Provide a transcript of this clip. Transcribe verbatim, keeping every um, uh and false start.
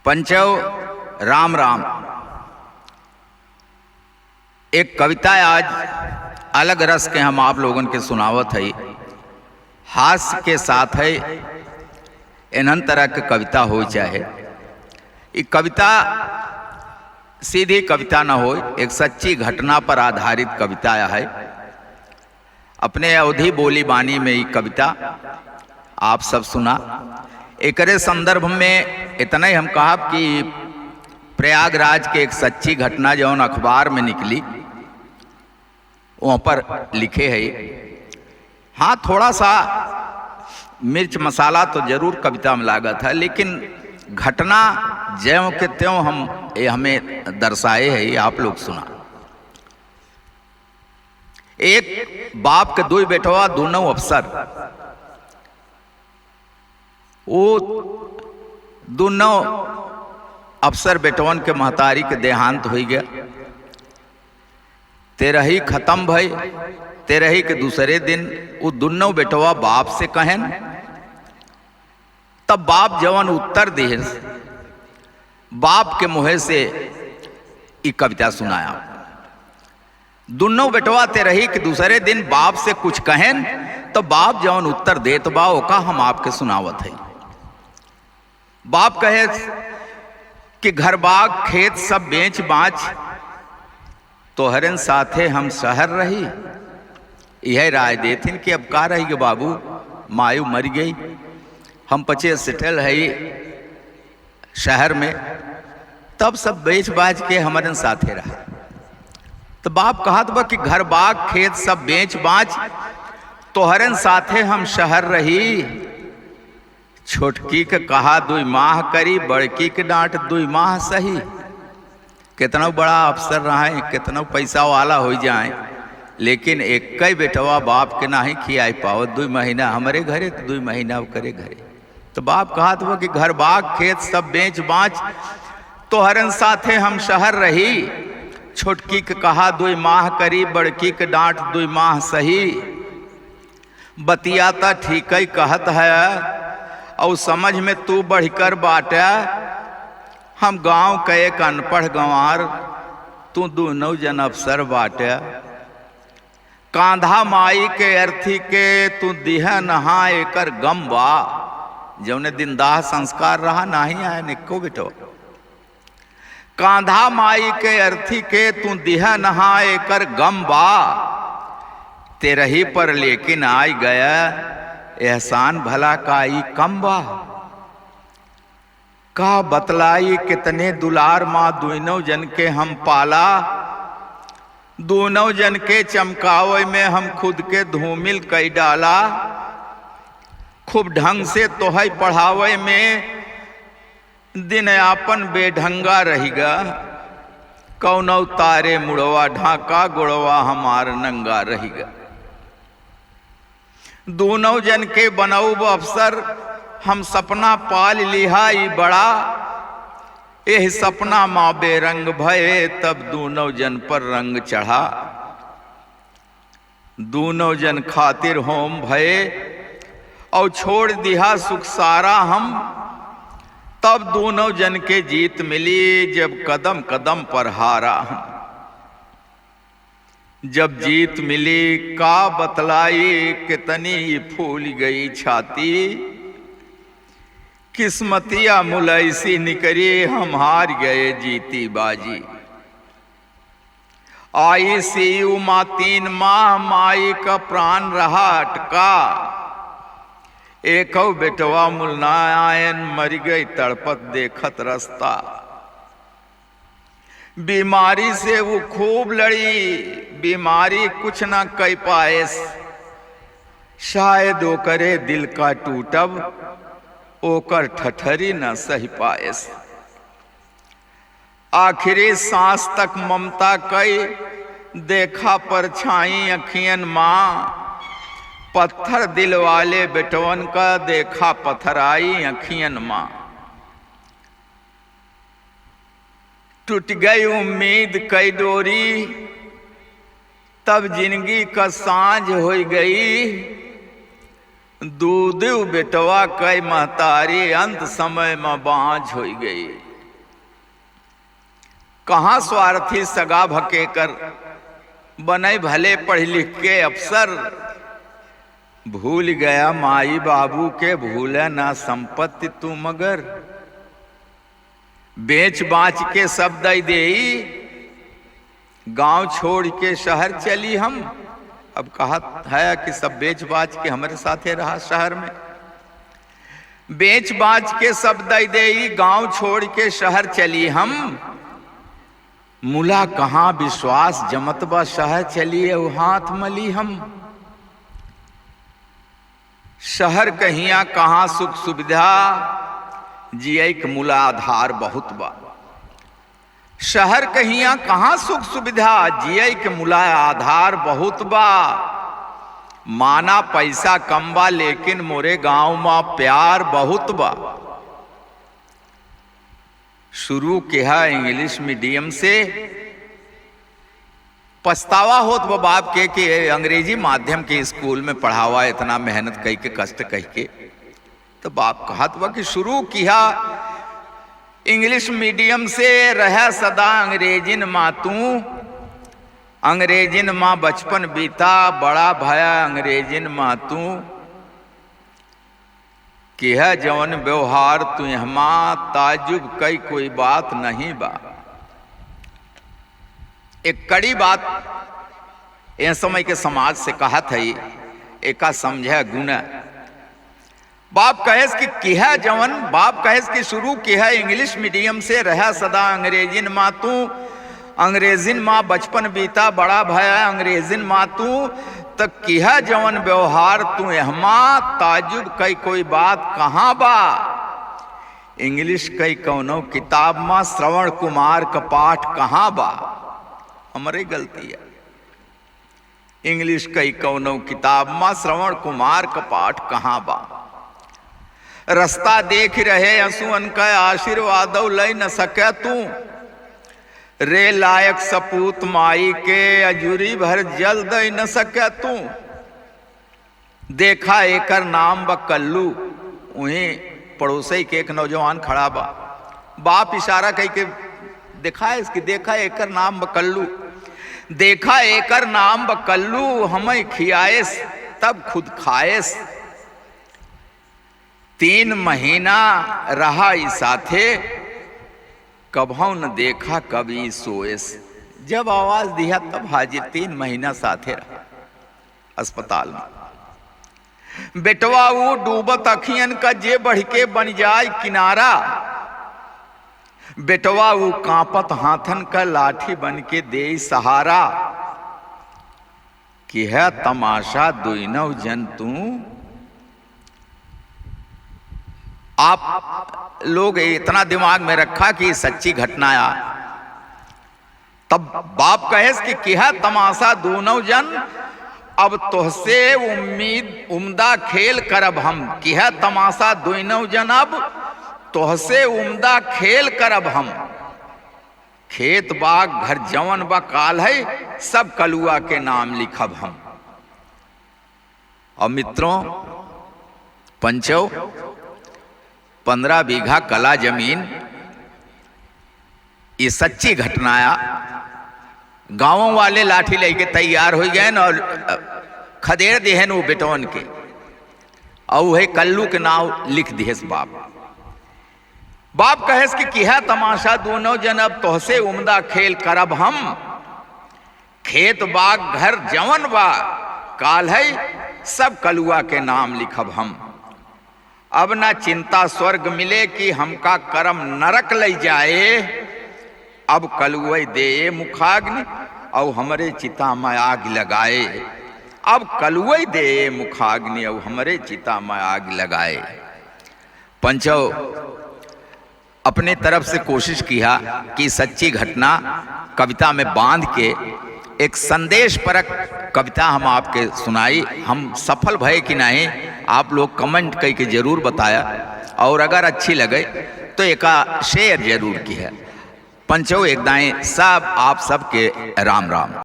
पंचव, राम राम। एक कविता आज अलग रस के हम आप लोगन के सुनावत हई। हास्य के साथ है, एनहन तरह के कविता होई चाहे। ई कविता सीधी कविता न होई, एक सच्ची घटना पर आधारित कविता है। अपने अवधी बोली बानी में ई कविता आप सब सुना। एकरे संदर्भ में इतना ही हम कहब कि प्रयागराज के एक सच्ची घटना जौन अखबार में निकली, वहाँ पर लिखे है। हाँ, थोड़ा सा मिर्च मसाला तो जरूर कविता में लागत है, लेकिन घटना ज्यों के त्यों हम, ये हमें दर्शाए है, ये आप लोग सुना। एक बाप के दुई बेटवा, दोनों अफसर। वो दोनों अफसर बेटवन के महतारी के देहांत होई गया। तेरही खत्म भई। तेरही के दूसरे दिन वो दोनों बेटवा बाप से कहेन, तब बाप जवन उत्तर दिहिस, बाप के मुँहे से ई कविता सुनाया। दुन्नो बेटवा तेरही के दूसरे दिन बाप से कुछ कहेन, तो बाप जवन उत्तर देत बा, ओका हम आपके सुनावत हई। बाप कहे कि घर बाग खेत सब बेच बाच, तोहरन साथे हम शहर रही। यह राय देथिन कि अब का रही गे बाबू, मायू मर गई, हम पचे सेटल हई शहर में, तब सब बेच बाच के हमरन साथे रहा। तो बाप कहत बा कि घर बाग खेत सब बेच बाच, तोहरन साथे हम शहर रही। छोटकी के कहा दुई माह करी, बड़की के डांट दुई माह सही। कितना बड़ा अफसर रहे, कितना पैसा वाला हो जाए, लेकिन एक ही बेटवा बाप के नाही खियाई पावत। दुई महीना हमरे घरे, तो दुई महीना ओकरे घरे। तो बाप कहत बा कि घर बाग खेत सब बेच बाच, तोहरन साथे हम शहर रही। छोटकी के कहा दुई माह करी, बड़की के डांट दुई माह सही। बतिया त ठीकै कहत है, अउ समझ में तू बढ़िकर बाटे। हम गाँव क एक अनपढ़ गंवार, तू दूनौ जन अफसर बाटे। कांधा माई के अर्थी के तू दिहे नहा, एकर गम बा। जौने दिन दाह संस्कार रहा, नाही आयन एक्को बेटवा। कांधा माई के अर्थी के तू दिहे नहा, एकर गम बा। तेरही पर लेकिन आई गया, एहसान भला का ई कम बा। का बतलाई कितने दुलार मा दूनौ जन के हम पाला। दूनौ जन के चमकावे में हम खुद के धूमिल कई डाला। खूब ढंग से तोहै पढ़ावे में दिन आपन बेढंगा रहिगा। कौनौ तारे मुड़वा ढाका, गोड़वा हमार नंगा रहिगा। दूनौ जन के बनौब अफसर, हम सपना पाल लिहा ई बड़ा। एह सपना मा बेरंग भये, तब दूनौ जन पर रंग चढ़ा। दूनौ जन खातिर होम भये, अउ छोड़ दिहा सुख सारा हम। तब दूनौ जन के जीत मिली, जब कदम कदम पर हारा हम। जब जीत मिली का बतलाई, कितनी ई फूल गई छाती। किस्मतिया मुलैसी निकरी, हम हार गए जीती बाजी। आईसीयू मा तीन माह माई का प्राण रहा अटका। एकौ बेटवा मुल ना आयन, मरि गई तड़पत देखत रस्ता। बीमारी से ऊ खूब लड़ी, बीमारी कुछ ना कई पाएस। शायद ओकरे दिल का टूटब, ओकर ठठरी ना सहि पाएस। आखिरी सांस तक ममता कई देखा परछाई अखियन मा, पत्थर दिल वाले बेटवन का देखा पथराई अखियन मा। टूट गई उम्मीद कई डोरी, तब जिंदगी का सांझ होई गई। दूध बेटवा कई महतारी अंत समय मा बांझ होई गई। कहाँ स्वार्थी सगा भकेकर, बनै भले पढ़ि लिखि के अफसर। भूलि गया माई बाबू के, भूले ना संपत्ति तू मगर। बेच बाँच के सब दै देई, गाँव छोड़ि के शहर चली हम। अब कहत है कि सब बेच बाँच के हमरे साथे रहा शहर में। बेच बाँच के सब दै देई, गाँव छोड़ि के शहर चली हम। मुला कहाँ विश्वास जमत बा, शहर चली अउ हाथ मली हम। शहर कहियाँ कहाँ सुख सुविधा, जियै के मुला आधार बहुत बा। शहर कहियाँ कहाँ सुख सुविधा, जियै के मुला आधार बहुत बा। माना पैसा कम बा, लेकिन मोरे गाँव मा प्यार बहुत बा। शुरू किहा English medium से। पछतावा होत बा बाप के कि अंग्रेजी माध्यम के स्कूल में पढ़ावा, इतना मेहनत कइ के, कष्ट कइ के। तो बाप कहत बा कि शुरू किहा English medium से, रहा सदा अंग्रेजिन मा तू। अंग्रेजिन मा बचपन बीता, बड़ा भया अंग्रेजिन मा तू। किहा जवन व्यवहार तू एहमा, ताजुब कइ कोई बात नहीं बा। एक कड़ी बात एह समय के समाज से कहत हई, एका समझे गुण। बाप कहेस कि किहा जवन, बाप कहेस कि शुरू किहा English medium से, रहा सदा अंग्रेजिन मा तू। अंग्रेजिन मा बचपन बीता, बड़ा भया अंग्रेजिन मा तू, त किहा जवन व्यवहार तू एहमा, ताजुब कइ कोई बात कहाँ बा? English कइ कौनो किताब मा श्रवण कुमार क पाठ कहाँ बा? हमरे गलती है। English कइ कौनो किताब मा श्रवण कुमार क पाठ कहाँ बा? रस्ता देखि रहे असुअन क आशीर्वादौ लइ न सके तू। रे लायक सपूत माई के अजुरी भर जल दइ न सके तू। देखा एकर नाम बा कल्लू। उहीं पड़ोसई के एक नौजवान खड़ा बा। बाप इशारा कइ के देखाएस कि देखा एकर नाम बा कल्लू। देखा एकर नाम बा कल्लू, हमैं खियाएस तब खुद खाएस। तीन महीना रहा ई साथे, कबहूँ न देखा कब ई सोएस। जब आवाज दिहा तब हाजिर, तीन महीना साथे रहा अस्पताल में। बेटवा ऊ डूबत अखियन का जे बढ़ि के बनि जाए किनारा। बेटवा ऊ काँपत हाथन का लाठी बनि के देई सहारा। किहा तमाशा दुइनौ जन तू। आप लोग इतना दिमाग में रखा कि सच्ची घटना आ। तब बाप कहेस कि किहा तमाशा दुइनौ जन, अब तोहसे उम्मीद उम्दा खेल करब हम। किहा तमाशा दुइनौ जन, अब तोहसे उम्दा खेल करब हम। खेत बाग घर जवन बा काल्है, सब कलुआ के नाम लिखब हम। और मित्रों, पंचौ, पन्द्रह बीघा कला जमीन, ई सच्ची घटना आ। गाँव वाले लाठी लइके तैयार होइ गएन और खदेड़ दिहेन ऊ बेटवन के, और उहै कल्लू के नाव लिख दिहेस बाप। बाप कहेस कि किहा तमाशा दुइनौ जन, अब तोहसे उम्दा खेल करब हम। खेत बाग घर जवन बा काल्है, सब कलुआ के नाम लिखब हम। अब ना चिंता स्वर्ग मिले कि हमका करम नरक लइ जाए। अब कलुवै देए मुखाग्नि, अउ हमरे चिता मा आगि लगाए। अब कलुवै देए मुखाग्नि, अउ हमरे चिता मा आगि लगाए। पंचौ, अपने तरफ से कोशिश किहा कि सच्ची घटना कविता में बाँध के एक संदेशपरक कविता हम आपके सुनाई। हम सफल भए कि नाहीं, आप लोग comment कइके जरूर बताया, और अगर अच्छी लगे तो एका share जरूर किहा। पंचौ, एक दाएँ सब, आप सबके राम राम।